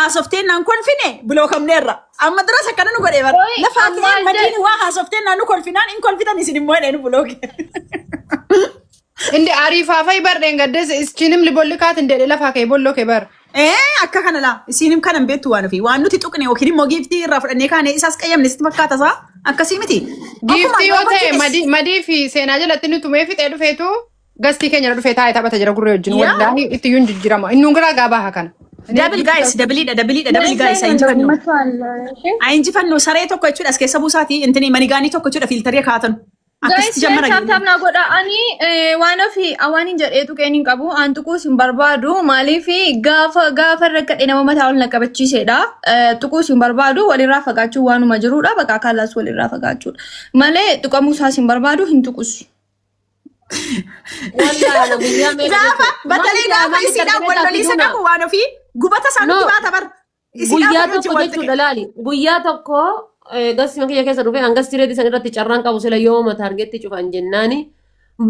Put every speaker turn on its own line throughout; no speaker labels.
Haasoftee naan kolfine bilookamneerra. Amma duras akkana nu godhee bara.
Qoy,
Lafaa
ammaa
ka'ee
illee-
madiin waa haasoftee naan nu kolfinaan hin kolfitan isin immoo jedhee nu bilooke.
Indi ariifaafai bar dheengaddes ischiinim libolli kaat hin jedhe lafaa kee bolloo kee bar.
Ee akka kana laa isiinim kana hin beektu waan ofii waan nuti tuqne yookiin immoo giiftii irraa fudhannee kaane isaas qayyamne sitti fakkaata isaa akkasii miti.
Giiftii yoo
Akkuma
ta'e madii madii fi seenaa jalatti nu tumee fixee dhufeetu gastii keenya irra dhufee taa'ee taphata jira gurree wajjin.
Yaa.
Wallaahi itti iyyuu hin jijjiirama. Inni hungiraa gaabaa kana.
Double guys, double double double guys, injifannu. Injifannu saree tokko jechuudha as keessa buusaati intini manigaanii tokko jechuudha fiiltarii kaatanu.
Guys,
Akkasitti jammara
tap tap na godha. Ani waan ofii waan hin jedhee tuqeen hin qabu. An tuquus hin barbaadu. Maaliif gaafa gaafa rakkadhe nama mataa ol na qabachiisedha. Tuquus hin barbaadu. Walirraa fagaachuu waanuma jirudha. Bakka kaalaas walirraa fagaachuudha. Malee tuqamuu isaas hin barbaadu hin tuqus.
Wallaahi ana guyyaa meeqa
Gaafa
jechuudha.
batalee
Maal
gaafa
maal
isiidhaan wal
darbeetaa
loliisa
fiduuna?
qabu waan ofii gubata isaa nutti
No.
baata bar. Isiidhaan
Guyyaa
wal
tokko
wal
jechuudha laali. Guyyaa tokko gastii kiyya keessa dhufee an gastii reedii san irratti carraan qabu sila yooma taargeetti cufan jennaani.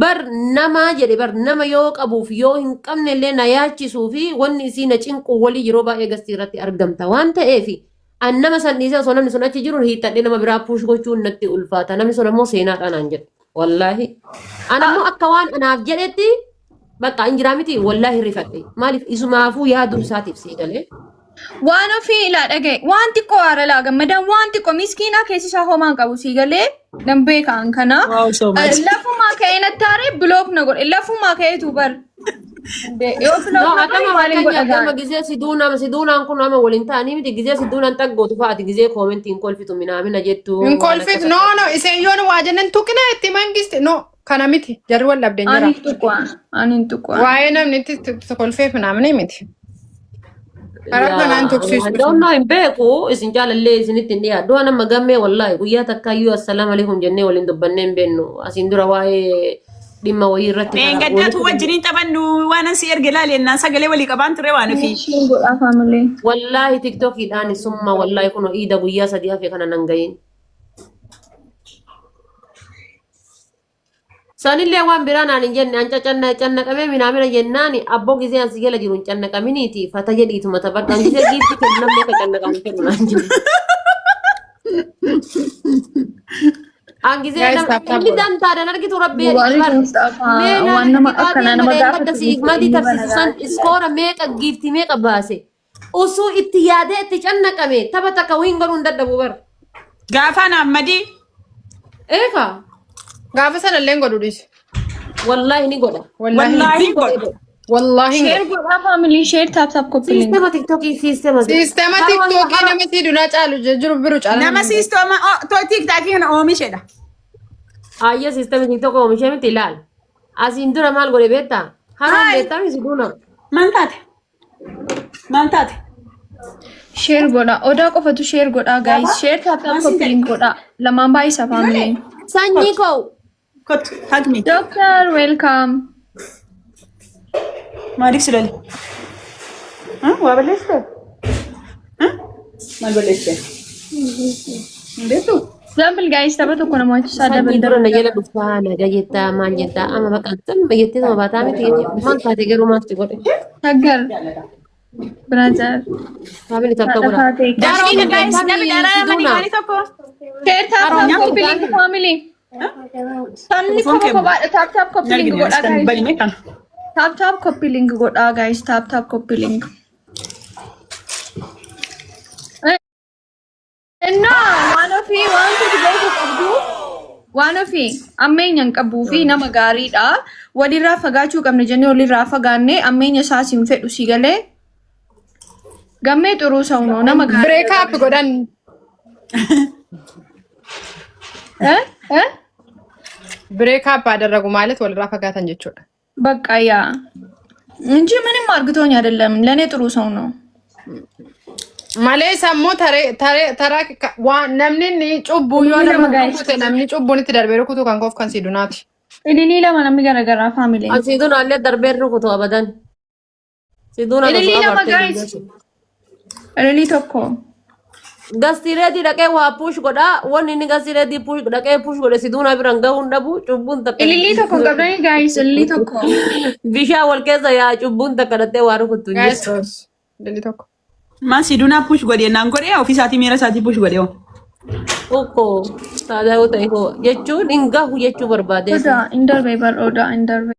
Bar nama jedhe bar nama yoo qabuuf yoo hin qabne illee na yaachisuu fi wanni isii na cinqu walii yeroo baay'ee gastii irratti argamta waan ta'eef an nama san dhiisee osoo namni sun achi jiru hiixadhee nama biraa puush gochuun natti ulfaata. Namni sun ammoo seenaadhaan naan jedhe. Wallaahi. An ammoo akka waan anaaf jedhetti bakka hin jiraa miti wallaahi rifadhe. Maaliif isumaafuu yaaduu isaatiif sii galee.
Waan ofii ilaa dhagaye. Waan xiqqoo haara laa gammadaan waan xiqqoo miskiinaa keessi isaa homaan qabu sii galee nan beekaan kana.
Wow, so much.
Lafumaa ka'ee natti haaree bilook na godhe. Lafumaa ka'eetu bar. Yoo
No,
bilook na godhe
akkama
maaliin godha
fakkeenyaaf
gaana?
gama gizee siduuna siduunaan kun ama waliin ta'anii miti gizee siduunaan xaggootu fa'aati gizee koomentiin kolfitu minaamina jettu.
Hin
waan
kolfit
akkas
no
akkas.
no iseen yoo nu waa jennan tuqina itti mangisti no kana miti jarri wal dhabdeen jira.
Ani tuqaa. Ani tuqaa.
Waa'ee namni itti itti kolfeef naamni miti. Karaa kanaan tuqsiisu.
Doonnoo hin beeku isin jaalallee isinitti hin dhiyaadhu. Waan amma gammee wallaahi guyyaa takka iyyuu assalaamu alaikum jennee waliin dubbannee hin beeknu. Asiin dura waa'ee dhimma wayii irratti karaa
Dheengaddaatu
walitti
wajjiniin taphannu waan an si erge laali ennaan sagalee walii qabaan ture waan ofii.
Isheen godhaa faamilee.
Wallaahi tiktokiidhaan summa wallaahi kun iida guyyaa sadii hafe kana nan gahin. Sanillee waan biraa naan hin jenne an cacanna cannaqamee minaamina jennaani abboo gizee an si jala jiru hin cannaqaminiiti fata jedhiituma taphadhu an gizee giifti kennu namni akka cannaqamu kennu naan jedhe. An gizee
Guys,
nam
tap tap
inni
godha.
dantaadhaan argitu rabbi
Mubaarik
bar
Mustafa
mee
waan
naan
nama
qixaaxii
akkanaa nama
malee
gaafatu
madda si
miti
madii
inni
tarsiisu san
bana
iskoora meeqa giifti meeqa baase osoo itti yaadee itti cannaqame tapha takka wiin godhuu hin dadhabu bar.
Gaafa naaf madii
Eegaa
Gaafa sana illee hin godhu dhiisi.
wallaahi ni godha.
Wallaahi.
wallaahi hin godhu.
Wallaahi hin
Share
godhu.
godhaa faamilii share tap tap copy link.
Siistema tiktookii siistema.
Siistema tiktookii nama sii dunaa caalu jiru biru caala.
Nama siistooma tiiktaakii kana oomishedha.
Ayya siistema tiktookii oomishee miti ilaal. Asiin dura maal godhe beektaa? Haroon
Haay.
beektaa miti duuna.
Maal taate? Maal taate?
Share godhaa. Odaa qofatu share godhaa guys. Share tap tap
Maal siin
copy link godhaa. Lamaan baay'isa faamiliin.
Sanyii koo.
Kottu hug me.
Doctor welcome.
Maaliif si lole? Waa balleessite? Maal balleessite? Hin beektu?
Example guys tapha tokko nama waachisaa
Sanyii
dabal
dura na
dabal.
jala dhuftaa naga jettaa maal jettaa amma bakka zimma jettee sama baataa miti maal taate garuu maal si godhe.
Taggar. Brother.
Faamili takka
Haadha
godha.
faatee.
Double guys, double
Siduuna.
arara mani tokko.
Share tap tap copy link family. Sabni
Telefoon
kopha
kee
kophaadha. Tap tap copy link
Nargine
godhaa
askan
guys.
bani mee kana.
Tap tap copy link godhaa guys. Tap tap copy link. Innaa waan ofii waan nuti beekuu qabdu waan ofii ammeenya hin qabuu fi nama gaariidha. Walirraa fagaachuu qabna jennee walirraa fagaanne ammeenya isaas hin fedhu si galee. Gammee xuruu saunoo nama gaariidha.
Break up godhan.
Eh? Eh?
Break up አደረጉ ማለት walirraa fagaatan jechuudha.
በቃ ያ እንጂ ምንም አርግቶኝ አይደለም። ለእኔ ጥሩ ሰው ነው።
Malee sammuu taree taree taraa waan namni inni cubbuu yoo
Ililii
nama
lama guys.
rukute namni cubbuun itti darbee rukutu kan koof kan si dunaati.
Ililii lama namni garagaraa faamilii.
An siduuna illee darbee rukutu abadan. Siduuna
Ililii
osoo
lama
abartee
guys.
guyyaa
Ililii tokko.
Gastii reedii dhaqee waa push godhaa. Wanni inni gastii reedii push dhaqee push godhe siduuna biraan gahuu hin dhabu. Cubbuun takka.
Ililii tokko hin qabdanii guys. Ililii tokko.
Bishaan wal keessa yaa cubbuun takka dhattee waa rukuttu hin
Guys,
jirtu.
ililii tokko.
Maal si dunaa push godhee naan godhee ofii isaatii miira isaatii push godhee hoo.
Tokko saadaa yoo ta'e hoo jechuun hin gahu jechuu barbaade.
Odaa hin darbee bar odaa hin darbee.